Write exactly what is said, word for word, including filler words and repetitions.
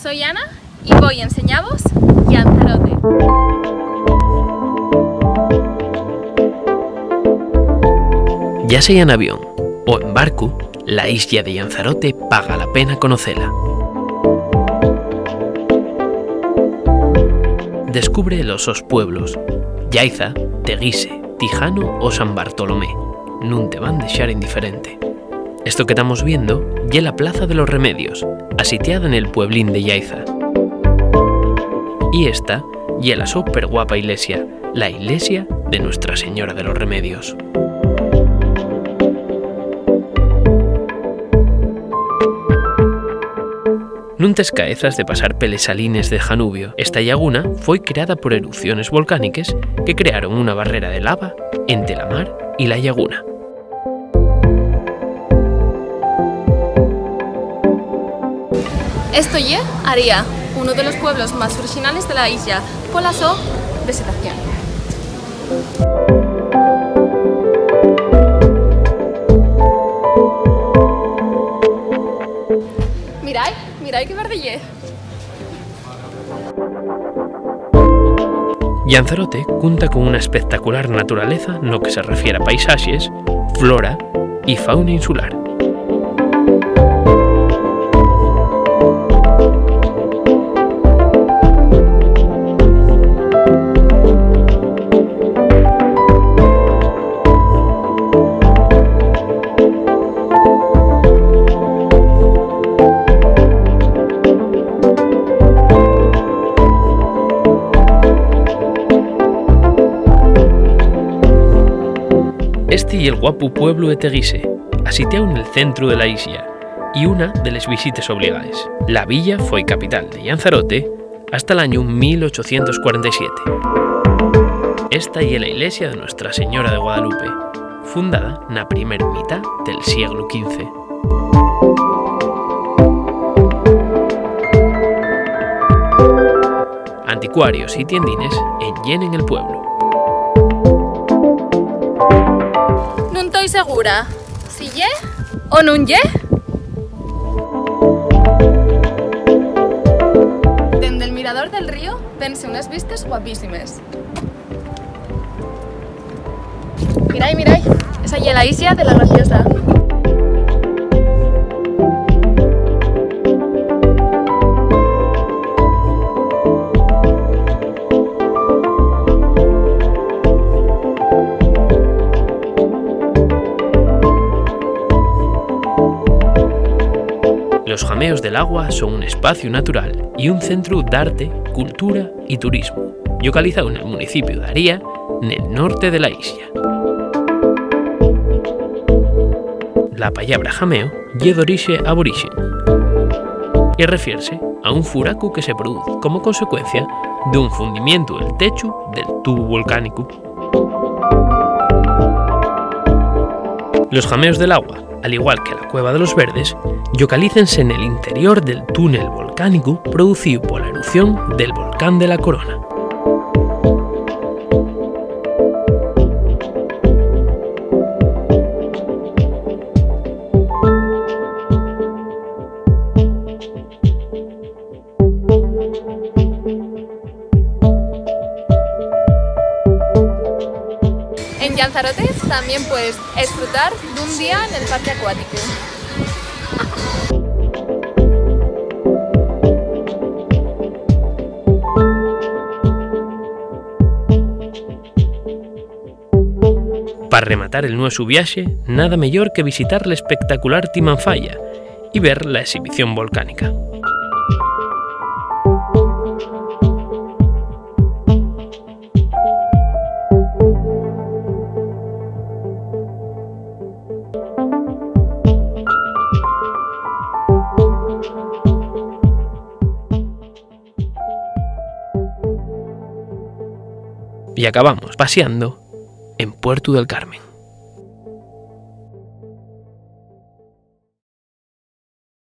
Soy Ana y voy a enseñaros Llanzarote. Ya sea en avión o en barcu, la islla de Llanzarote paga la pena conocela. Descubre los sos pueblos, Llaiza, Teguise, Tijano o San Bartolomé, nun te van dexar indiferente. Esto que tamos viendo ye la Plaza de los Remedios, asitiada nel pueblín de Llaiza. Y esta ye la so perguapa ilesia, la ilesia de Nuestra Señora de los Remedios. Nun t'escaezas de pasar peles salines de Janubio. Esta llaguna foi creada por erupciones volcániques que crearon una barrera de lava ente la mar y la llaguna. Esto ye Aria, uno de los pueblos más orixinales de la islla, pola so vexetación. Mirai, mirai qué verde ye. Llanzarote cunta con una espectacular naturaleza no que se refiere a paisaxes, flora y fauna insular. Esti ye'l guapu pueblu de Teguise, asitiáu nel centru de la islla, y una de les visites obligaes. La villa foi capital de Llanzarote hasta l'añu mil ochocientos cuarenta y siete. Esta ye la ilesia de Nuestra Señora de Guadalupe, fundada na primer mitá del sieglu quince. Anticuarios y tiendines enllenen el pueblu. Nun toi segura si ye o nun ye. Dende'l mirador del río vense unes vistes guapísimes. Mirai, mirai, esa ye la islla de la Graciosa. Los Jameos del Agua son un espaciu natural y un centru d'arte, cultura y turismu, llocalizáu nel municipiu d'Aria, nel norte de la islla. La pallabra jameo ye d'orixe aboríxen y refierse a un furacu que se produz como consecuencia d'un fundimientu del techu del tubu volcánicu. Los Jameos del Agua, al igual que la Cueva de los Verdes, llocalícense nel interior del túnel volcánicu producíu pola erupción del volcán de la Corona. En Llanzarote tamién puedes esfrutar d'un día nel parque acuáticu. Pa rematar el nuesu viaxe, nada meyor que visitar l'espectacular Timanfaya y ver la exhibición volcánica. Y acabamos paseando en Puertu del Carmen.